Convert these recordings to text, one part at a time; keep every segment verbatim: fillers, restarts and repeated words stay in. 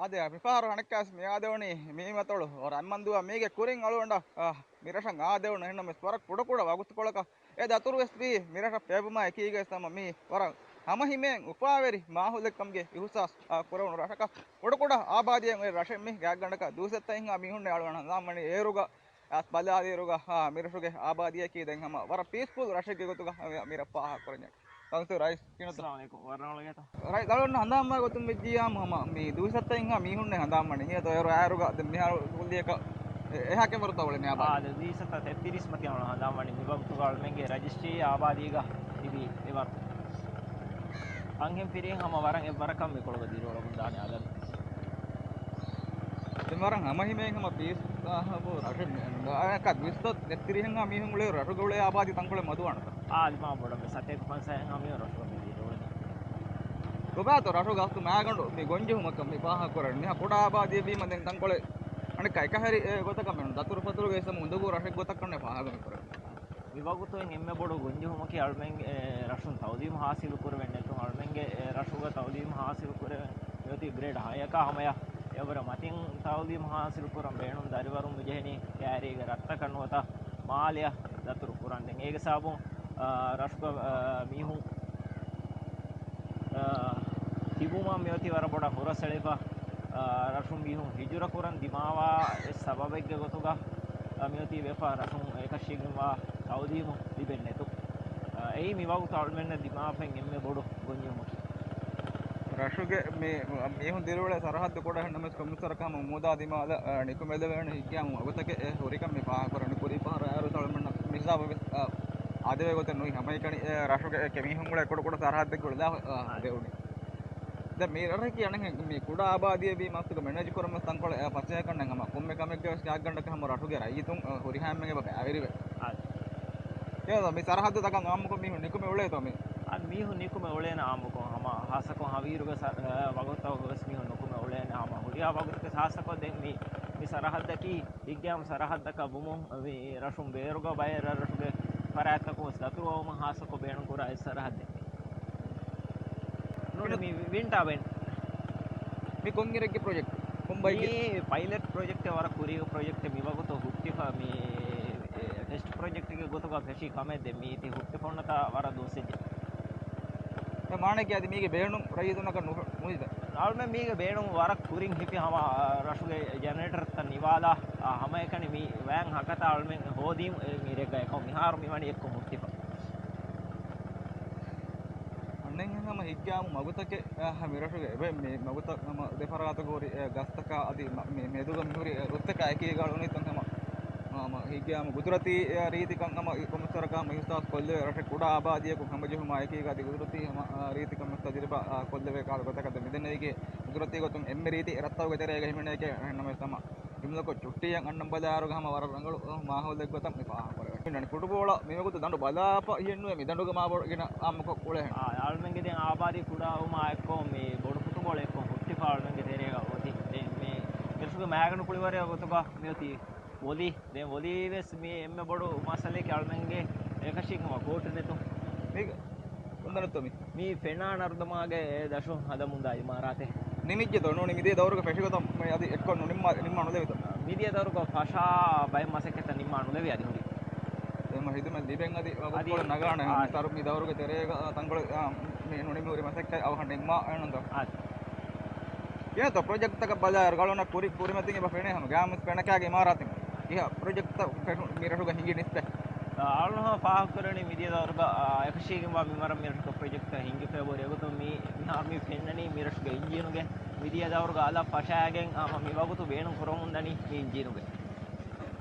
އާދެ، މިފަހަރު އަނެއްކާސް މި އާދެވުނީ މީމަތޮޅު ރަންމަންދުއަށް. މީގެ ކުރިން އަޅުގަނޑަށް، އާ، މި ރަށަށް އާދެވުނު. އެހެންނަމަވެސް ވަރަށް ކުޑަކުޑަ ވަގުތުކޮޅަކަށް އެ ދަތުރުވެސް ވީ މި ރަށަށް ފޭބުމާ އެކީގައި ހަމަ މީ ވަރަށް ހަމަހިމޭން އުފާވެރި މާހައުލެއްކަމުގެ އިހުސާސް، އާ، ކުރެވުނު ރަށަކަށް. ކުޑަކުޑަ އާބާދީއެއް އޮތް ރަށެއް މީ. ގާތްގަނޑަކަށް ދުއިސައްތައެއްހާ މީހުންނޭ އަޅުގަނޑު ހަނދާންވަނީ އޭރުގަ. އަސް ބަލާލިއިރުގަ، އާ، މި ރަށުގެ އާބާދީއަކީ ދެން ހަމަ ވަރަށް ޕީސްފުލް ރަށެއްގެ ގޮތުގަ މި، މި ރަށް ފާހަގަކުރަންޏާ. ކައުންސިލް ރައީސް ކިނުތަ؟ އައްސަލާމު ޢަލައިކުމް. ވަރަށް ރަނގަޅު ގެތަ؟ ރައި، ދަޅުން ހަނދާންވާ ގޮތުން ވެއްޖިއްޔާ ހަމަ މި ދުއިސައްތައެއްހާ މީހުންނޭ ހަނދާންވަނީ. އިނގޭތޯ އޭރު އާއިރުގަ ދެން މިހާރު ކުއްލިއަކަށް އެ، އެހާ ކަމަރުތޯ އުޅެނީ އާބާދީ؟ އާ، ދެ ދުއިސައްތަ ތެއްތިރީސް މަތި އަޅު ހަނދާންވަނީ. މިވަގުތުގަ އަޅުމެންގެ ރަޖިސްޓްރީ އާބާދީގަ ތިބީ އެވަރު. އަންހެން ފިރިހެން ހަމަ ވަރަށް އެއްވަރަކަށް މިކޮޅުގަ ދިރިއުޅެމުން ދާނެ އަދަދު. ދެން ވަރަށް ހަމަހިމޭން ހަމަ ޕީސް، އާ، ހަބު ރަށެއް މި، އަނެއްކާ ދުއިސައްތަ ތެއްތިރީހެއްހާ މީހުން އުޅޭ ރަށުގަ އުޅޭ އާބާދީ ތަންކޮޅެއް މަދުވާނެތަ؟ އާ، އަދި މާ ބޮޑަށް ވެސް ސަތޭކަ ފަންސާހެއްހާ މީހުން ރަށުގަ މި ދިރިއުޅެނީ. ކޮބާތޯ ރަށުގަ އަސްލު މައިގަނޑު މި ގޮންޖެހުމަކަށް މި ފާހަގަކުރަނީ؟ މިހާ ކުޑަ އާބާދީއެއް ވީމަ ދެން ތަންކޮޅެއް އަނެއްކާ އެކަހެރި، އެ، ގޮތަކަށް މި ދަތުރުފަތުރުގައި ސަމު އުނދަގޫ ރަށެއް ގޮތަށް ކަންނޭ ފާހަގަ މި ކުރަނީ. މިވަގުތު އެންމެ ބޮޑު ގޮންޖެހުމަކީ އަޅުމެން، އެ، ރަށުން ތައުލީމު ހާސިލު ކުރެވެން ނެތުން. އަޅުމެންގެ، އެ، ރަށުގަ ތައުލީމު ހާސިލު ކުރެވެން މިއޮތީ ގްރޭޑް ހައަކާ ހަމަޔަށް. އެއަށްވުރެ މަތިން ތައުލީމު ހާސިލު ކުރަން ބޭނުން ދަރިވަރުން މިޖެހެނީ ކައިރީގެ ރަށްތަކަށް ނުވަތަ މާލެއަށް ދަތުރު ކުރަން. ދެން އޭގެ ސަބަބުން، އާ، ރަށުގަ، އާ، މީހުން އާ، ތިބުމަށް މިއޮތީ ވަރަށް ބޮޑަށް ހުރަސްއެޅިފަ. އާ، ރަށުން މީހުން ހިޖުރަ ކުރަން ދިމާވާ އެއް ސަބަބެއްގެ ގޮތުގަ، އާ، މިއޮތީ ވެފަ ރަށުން އެކަށީގެންވާ ތައުލީމު ލިބެން ނެތުން. އާ، އެއީ މިވަގުތު އަޅުމެންނަށް ދިމާވެފައި އެންމެ ބޮޑު ގޮންޖެހުމަކީ. ރަށުގެ މި، މީހުން ދިރިއުޅޭ ސަރަހައްދު ކުޑަ އެހެންނަމަވެސް ކޮންމެސް ވަރަކަށް ހަމަ މޫދާ ދިމާލަށް، އާ، ނިކުމެލެވޭނެ ހިތްގައިމު ވަގުތަކެއް އެ ހުރިކަން މި ފާހަގަކުރަނީ. ކުރީ ފަހަރު އޭރު އަޅުމެންނަށް މި ހިސާބު ވެސް، އާ، އާދެވޭ ގޮތެއް ނުވި. ހަމައެކަނި އެ ރަށުގެ އެކެއް މީހުން އުޅޭ ކުޑަ ކުޑަ ސަރަހައްދެއްގަ އުޅެލާ، އާ، އާދެވުނީ. ދެން މި ރަށަކީ އަނެއް މި ކުޑަ އާބާދީއެއް ވީމަ އަސްލުގަ މެނޭޖް ކުރަން ވެސް ތަންކޮޅެއް، އާ، ފަސޭހަކަންނެއް ހަމަ ކޮންމެ ކަމެއްގަ ވެސް ގާތްގަނޑަކަށް ހަމަ ރަށުގެ ރައްޔިތުން، އާ، ހުރިހާ އެންމެން އެބަ ބައިވެރިވޭ. އާ. އެހެންވީމަ މި ސަރަހައްދުތަކަށް އާއްމުކޮށް މީހުން ނިކުމެ އުޅޭތޯ މި؟ އާ، މީހުން ނިކުމެ އުޅޭނެ އާއްމުކޮށް ހަމަ ހާއްސަކޮށް ހަވީރުގެ ސަ-، އާ، ވަގުތުތަކުގަ ވެސް މީހުން ނުކުމެ އުޅޭނެ ހަމަ ހުރިހާ ވަގުތުގެ ހާއްސަކޮށް ދެން މި، މި ސަރަހައްދަކީ ހިތްގައިމު ސަރަހައްދަކަށް ވުމުން މި ރަށުން ބޭރުގަ ބައެއް ރަށްރަށުގެ ފަރާތްތަކުން ވެސް ދަތުރުވަމުން ހާއްސަކޮށް ބޭނުންކުރާ އެއް ސަރަހައްދެއް. ނޫނީ މި ވިންޓާ ވެން. މި ކޮންއިރެއްގެ ޕްރޮޖެކްޓް؟ ކޮންބައެއްގެ؟ މީ ޕައިލެޓް ޕްރޮޖެކްޓެއް ވަރަށް ކުރީގެ ޕްރޮޖެކްޓެއް. މިވަގުތު ހުއްޓިފަ މި ޓެސްޓް ޕްރޮޖެކްޓްގެ ގޮތުގަ ފެށި ކަމެއް ދެން މީތި ހުއްޓިފަ އޮންނަތާ ވަރަށް ދުވަސްވެއްޖެ. މާނައަކީ އަދި މީގެ ބޭނުން ރައްޔިތުންނަކަށް ނު-، ނުހިތޭ. އަޅުމެން މީގެ ބޭނުން ވަރަށް ކުރިން ހިފި ހަމަ ރަށުގެ ޖެނަރޭޓަރުތައް ނިވާލާ، އާ، ހަމައެކަނި މި ވޭން ހަކަތަ އަޅުމެން ހޯދީމު އިރެއްގަ އެކަމު މިހާރު މިވަނީ އެއްކޮށް ހުއްޓިފަ. އަންނަން ހަމަ ހިތްގައިމު މަގުތަކެއް، އަ، މި ރަށުގެ އެބަ މި މަގުތައް ހަމަ ދެ ފަރާތުގަ ހުރި، އަ، ގަސްތަކާ އަދި މި މެދުގަ މިހުރި، އަ، ރުއްތަކާ އެކީގަ އުޅުނީތަން ހަމަ، އަ، ހަމަ ހިތްގައިމު ގުދުރަތީ، އަ، ރީތިކަން ހަމަ ކޮންމެސް ވަރަކަށް ހަމަ އިހުސާސް ކޮށްލެވޭ. ރަށެއް ކުޑަ އާބާދީއަކުން ހަމަޖެހުމާ އެކީގަ އަދި ގުދުރަތީ ހަމަ، އަ، ރީތިކަން ވެސް ތަޖުރިބާ، އަ، ކޮށްލެވޭ ކަހަލަ ގޮތަކަށް މިދެންނެވީކީ ގުދުރަތީ ގޮތުން އެންމެ ރީތި ރަށްތަކުގެ ތެރޭގަ ހިމެނޭކޭ އެހެންނަމަވެސް ހަމަ ހިމްލަކޮށް ޗުއްޓީއަށް އަންނަން ބަލާއިރުގަ ހަމަ ވަރަށް ރަނގަޅު މާހައުލެއް ގޮތަށް މި ފާހަގަކުރެވޭ. މި ނަން ފުޓުބޯޅަ މިވަގުތު ދަނޑު ބަލާފަ ހިއެއްނުވޭ، މި ދަނޑުގަ މާބޮޑު ގިނަ އާއްމުކޮށް އުޅޭހެން. އާ، އަޅުމެންގެ ދެން އާބާދީ ކުޑަވުމާ އެއްކޮށް މި ބޮޑު ފުޓުބޯޅަ އެއްކޮށް ހުއްޓިފަ އަޅުމެންގެ ތެރޭގަ އޮތީ. ދެން މި މިރަށުގެ މައިގަނޑު ކުޅިވަރެއް ގޮތުގަ މިއޮތީ ވޮލީ. ދެން ވޮލީ ވެސް މި އެންމެ ބޮޑު މައްސަލައަކީ އަޅުމެންގެ އެކަށީގެންވާ ކޯޓް ނެތުން. މީގަ ކޮންދަނޑެއްތޯ މި؟ މީ ފެނާ ނަރުދަމާގެ ދަށުން ހަދަމުންދާ އިމާރާތެއް. ނިމިއްޖެތޯ؟ ނޫނީ މިދިޔަ ދައުރުގެ ފެށިގޮތަށް މި އަދި އެއްކޮށް ނުނިންމާ، ނިންމާ ނުލެވިތޯ؟ މިދިޔަ ދައުރުގަ ފަށާ ބައެއް މަސައްކަތްތައް ނިންމާ ނުލެވި އަދި ހުރި. އެހެން ހިދުމަތް ލިބެން އަދި ވަގުތުކޮޅެއް ނަގާނެ. އާ. މި ދައުރުގެ ތެރޭގަ ތަންކޮޅެއް، އާ، މި ނުނިމި ހުރި މަސައްކަތް އަވަހަށް ނިންމާ އެހެންތޯ؟ އާ. ކިޔޭތޯ ޕްރޮޖެކްޓްތަކަށް ބަލާއިރު އަޅުގަނޑަށް ކުރި ކުރިމަތިން އެބަ ފެނޭ ހަމަ ގާމިސް ފެނަކާގެ އިމާރާތެއް ކިހާ ޕްރޮޖެކްޓްތައް ފެށުން މި ރަށުގަ ހިނގި ނިސްބަތް. އަޅުގަނޑު ފާހަގަކުރަނީ މިދިޔަ ދައުރުގަ، އާ، އެކަށީގެންވާ މި މަރަށް މި ރަށުގަ ޕްރޮޖެކްޓްތައް ހިނގިފައި ބޮޑު އެގޮތުން މި، މިހާރު މި ފެންނަނީ މި ރަށުގެ އިންޖީނުގެ މިދިޔަ ދައުރުގަ އަލަށް ފަށާގެން، އާ، މި ވަގުތު ބޭނުން ކުރަމުންދަނީ މި އިންޖީނުގެ.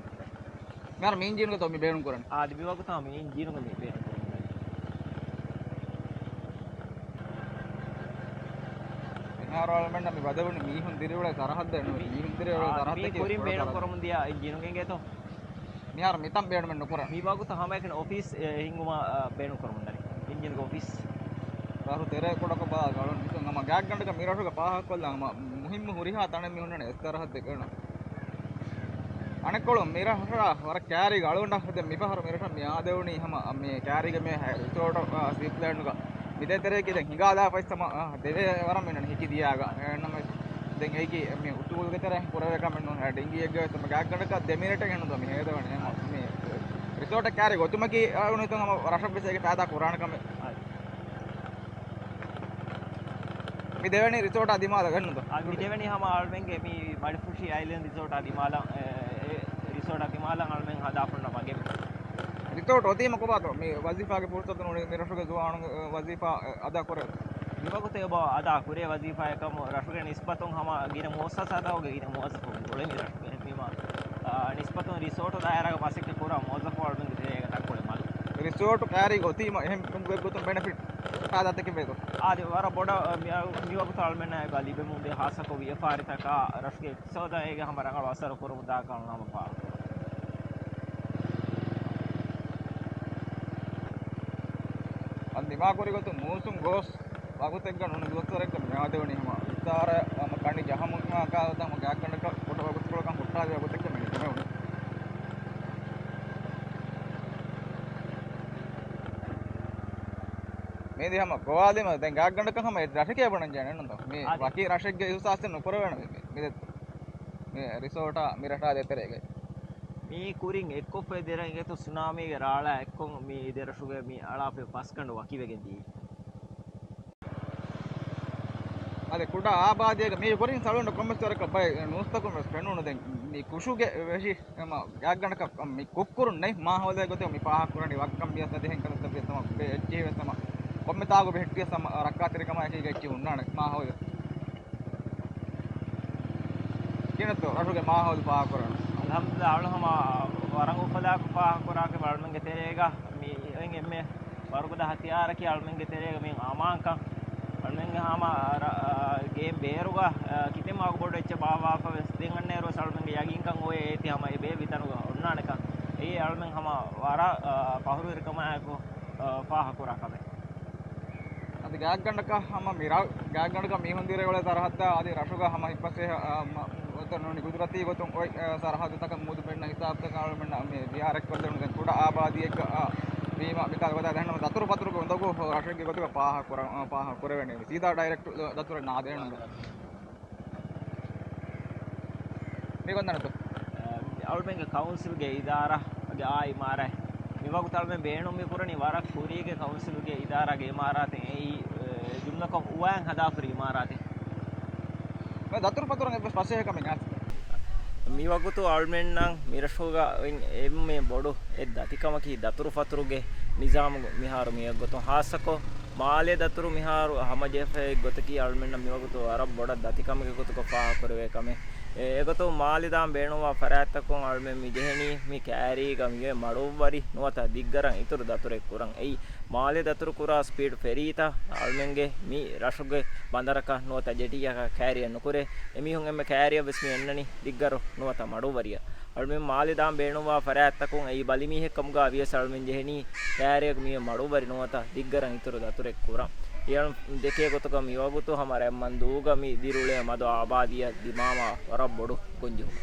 މިހާރު މި އިންޖީނުގެތޯ މި ބޭނުން ކުރަނީ؟ އާ، އަދި މިވަގުތާ މި އިންޖީނުގެ މި ބޭނުން ކުރަނީ. މިހާރު އަޅުމެންނަށް މި ވަދެވުނީ މީހުން ދިރިއުޅޭ ސަރަހައްދެއް ނޫން. މީހުން ދިރިއުޅޭ ސަރަހައްދަކީ ކުރިން ބޭނުން ކުރަމުން ދިޔަ އިންޖީނުގެ އިނގޭތޯ؟ މިހާރު މިތަން ބޭނުމެއް ނުކުރަން. މި ވަގުތު ހަމައެކަނި އޮފީސް، އެ، ހިންގުމަށް، އަ، ބޭނުން ކުރަމުން ދަނީ. އިންޖީނުގެ އޮފީސް. ރަށު ތެރޭ ކުޑަކޮށް ބަލާ ގަޅުން ނިކަން ހަމަ ގާތްގަނޑަކަށް މި ރަށުގަ ފާހަގަކޮށްލާ ހަމަ މުހިއްމު ހުރިހާ ތަނެއް މި ހުންނަނީ އެއް ސަރަހައްދެއް ގަނޑަށް. އަނެއްކޮޅުން މި ރަށަށް ވަރަށް ކައިރީގަ އަޅުގަނޑަށް ދެން މިފަހަރު މި ރަށަށް މި އާދެވުނީ ހަމަ މި ކައިރީގެ މި ރިސޯޓަށް، އާ، ސީޕްލޭންގަ މި ދޭތެރެއަކީ ދެން ހިނގާލާފައި ހަމަ، އާ، ދެވޭ ވަރަށް މި ނަން ހިކި ދިޔާގަ. އެހެންނަމަވެސް ދެން އޭގެ މި އުސޫލުގެ ތެރެއިން ކުރެވޭ ކަމެއް ނޫން. ޑިންގީއެއްގަ ވެސް ގާތްގަނޑަކަށް ދެ މިނެޓެއް ހެނުންތޯ މި ހޭދަވަނީ. އެހެން މި ރިސޯޓަށް ކައިރި ގޮތުމަކީ އަޅުގަނޑު ހަމަ ރަށަށް ވެސް އޭގެ ފައިދާ ކުރާނެ ކަމެއް. މި ދެވެނީ ރިސޯޓާ ދިމާލަށް ގެންނުތޯ؟ އާ، މި ދެވެނީ ހަމަ އަޅުމެންގެ މި މަޑިފުށި އައިލެންޑް ރިސޯޓާ ދިމާލަށް، އެ، އެ، ރިސޯޓާ ދިމާލަށް އަޅުމެން ހަދާފަ ހުންނަ މަގެއް. ރިސޯޓް އޮތީމަ ކޮބާތޯ މި ވަޒީފާގެ ފުރުސަތު ނޫނީ މި ރަށުގެ ޒުވާނުން، އެ، ވަޒީފާ، އެ، އަދާ ކުރޭ؟ މިވަގުތު އެބަ އަދާ ކުރޭ ވަޒީފާއެއް ކަމު ރަށުގެ ނިސްބަތުން ހަމަ ގިނަ މުއައްސަސާތަކުގެ ގިނަ މުވައްޒަފުން ގުޅޭ މި ރަށުގެ ހެންވީމަ، އާ، ނިސްބަތުން ރިސޯޓު ދާއިރާގަ މަސައްކަތް ކުރާ މުވައްޒަފު އަޅުމެންގެ ތެރޭގަ ތަންކޮޅެއް މަދު. ރިސޯޓު ކައިރި އޮތީމަ އެހެން ގޮތުން ބެނެފިޓް ފައިދާތަކެއް ވޭތޯ؟ އާދެ، ވަރަށް ބޮޑަށް މި، މިވަގުތު އަޅުމެންނަށް އެބަ ލިބެމުންދޭ، ހާއްސަކޮށް ވިޔަފާރިތަކާ ރަށުގެ އިޤްތިޞާދަށް އޭގެ ހަމަ ރަނގަޅު އަސަރު ކުރަމުންދާކަން ހަމަ ފާހަގަކުރަން. އަދި ދިމާކުރި ގޮތުން މޫސުން ގޯސް ވަގުތެއްގަ ނޫނީ ދުވަސްވަރެއްގަ މި އާދެވުނީ ހަމަ ވިތާރަ ހަމަ ކަނޑި ޖަހަމުން ކާލަތަ ހަމަ ގާތްގަނޑަކަށް ކުޑަ ވަގުތުކޮޅަކަށް ހުއްޓާލި ވަގުތެއްގަ މި ނިކުމެވުނީ. މީދީ ހަމަ ގޮވާލީމަ ދެން ގާތްގަނޑަކަށް ހަމަ އެ ރަށެކޭ ބުނަން ޖެހޭނެ ނޫންތޯ؟ މި އާދެ. ވަކި ރަށެއްގެ އިހުސާސެއް ނުކުރެވޭނެ މި، މި، މި ދެ، މި ރިސޯޓާ މި ރަށާ ދޭތެރޭގައި. މީ ކުރިން އެއްކޮށްފައި ދެރަ އިނގޭތޯ ސުނާމީގެ ރާޅާ އެއްކޮށް މި ދެ ރަށުގެ މި އަޅާފައި ފަސްގަނޑު ވަކިވެގެން ދިޔައީ. އަދި ކުޑަ އާބާދީއެއްގަ މީ ކުރިން ސަޅުން ކޮންމެސް ވަރަކަށް ބައެއް ނޫސްތަކުން ވެސް ފެނުނު. ދެން މި ކުށުގެ ވެށި ހަމަ ގާތްގަނޑަކަށް މި ކުށްކުރުން ނެތް މާހައުލެއް ގޮތެއް މި ފާހަގަކުރަނީ ވައްކަން ވިޔަސް އަދި ހެންކަންތައް ވިޔަސް ހަމަ ބެ އެއްޗެހި ވެސް ހަމަ ކޮންމެ ތާކު ބެހެއްޓިޔަސް ހަމަ ރައްކާތެރިކަމާއެކީގަ އެއްޗެހި ހުންނާނެ މާހައުލެއް. ކިހިނެއްތޯ ރަށުގެ މާހައުލު ފާހަގަކުރަން؟ އަލްހަމްދުލިއްލާ، އަޅު ހަމަ ވަރަށް އުފަލާކޮށް ފާހަގަކުރާކަށް އަޅުމެންގެ ތެރޭގަ މި އެން އެމް އެ ވަރުގަދަ ހަތިޔާރަކީ އަޅުމެންގެ ތެރޭގަ މި އަމާންކަން. އަޅުމެންގެ ހަމަ ރަ-، އާ، ގޭން ބޭރުގަ، އާ، ކިތަންމެ ވަރަށް ބޮޑު އެއްޗެއް ބާއްވާފަ ވެސް ދެން އަންނައިރު ވެސް އަޅުމެންގެ ޔަގީންކަން އޮވޭ އޭތި ހަމަ އެ ބޭއްވި ތަނުގަ އޮންނާނެކަން. އެއީ އަޅުމެން ހަމަ ވަރަށް، އާ، ފަހުރުވެރިކަމާއެކު، އާ، ފާހަގަކުރާ ކަމެއް. އަދި ގާތްގަނޑަކަށް ހަމަ މި ރަށް، ގާތްގަނޑަކަށް މީހުން ދިރިއުޅޭ ސަރަހައްދާ އަދި ރަށުގަ ހަމަ ހިތްފަސޭހަ، އާ، މަ-، ނޫނީ ގުދުރަތީ ގޮތުން އޮތް، އާ، ސަރަހައްދުތަކަށް މޫދު ފެންނަ ހިސާބުތަކަށް އަޅުމެންނަށް މި ޒިޔާރަތްކޮށްލެވުނު. ދެން ކުޑަ އާބާދީއެއްގަ، އާ، ވީމަ މިކަހަލަ ގޮތަށް ދެންނަމަ ދަތުރުފަތުރުގެ އުނދަގޫ ރަށެއްގެ ގޮތުގަ ފާހަގަކުރަ-، އާ، ފާހަގަކުރެވޭނެ. ސީދާ ޑައިރެކްޓް ދަތުރެއް ނާދޭނެ. މިގޮންދަނަތު. އަޅުމެންގެ ކައުންސިލްގެ އިދާރާގެ އާ އިމާރާތް. މިވަގުތު އަޅުމެން ބޭނުން މި ކުރަނީ ވަރަށް ކުރީގެ ކައުންސިލްގެ އިދާރާގެ އިމާރާތެއް އެއީ، އެ، ޖުމްލަކޮށް އުވާން ހަދާފަރި އިމާރާތެއް. ދަތުރުފަތުރަށް އެއްވެސް ފަސޭހަކަމެއް ނާސި. މިވަގުތު އަޅުމެންނަށް މިރަށުގަ އެންމެ ބޮޑު އެއް ދަތިކަމަކީ ދަތުރުފަތުރުގެ ނިޒާމު މިހާރު މިއޮތްގޮތުން ހާއްސަކޮށް މާލޭ ދަތުރު މިހާރު ހަމަޖެހިފައި އޮތްގޮތަކީ އަޅުމެންނަށް މިވަގުތު ވަރަށް ބޮޑަށް ދަތިކަމެއްގެ ގޮތުގަ ފާހަގަކުރެވޭ ކަމެއް. އެ، އެގޮތުން މާލެ ދާން ބޭނުންވާ ފަރާތްތަކުން އަޅުމެން މި ޖެހެނީ މި ކައިރީގަ މިއޮތް މަޑުއްވަރި ނުވަތަ ދިއްގަރަށް އިތުރު ދަތުރެއް ކުރަން. އެއީ މާލެ ދަތުރު ކުރާ ސްޕީޑް ފެރީތައް އަޅުމެންގެ މި ރަށުގެ ބަނދަރަކަށް ނުވަތަ ޖެޓީއަކަށް ކައިރިއަށް ނުކުރޭ. އެމީހުން އެންމެ ކައިރިއަށް ވެސް މި އަންނަނީ ދިއްގަރު ނުވަތަ މަޑުއްވަރިއަށް. އަޅުމެން މާލެ ދާން ބޭނުންވާ ފަރާތްތަކުން އެއީ ބަލިމީހެއް ކަމުގަ ވިޔަސް އަޅުމެން ޖެހެނީ ކައިރިއަކު މިއޮތް މަޑުއްވަރި ނުވަތަ ދިއްގަރަށް އިތުރު ދަތުރެއް ކުރަން. އެއަޅުން ދެކޭ ގޮތުގަ މިވަގުތު ހަމަ ރަތްމަންދޫގަ މި ދިރިއުޅޭ މަދު އާބާދީއަށް ދިމާވާ ވަރަށް ބޮޑު ގޮންޖެހުމެއް.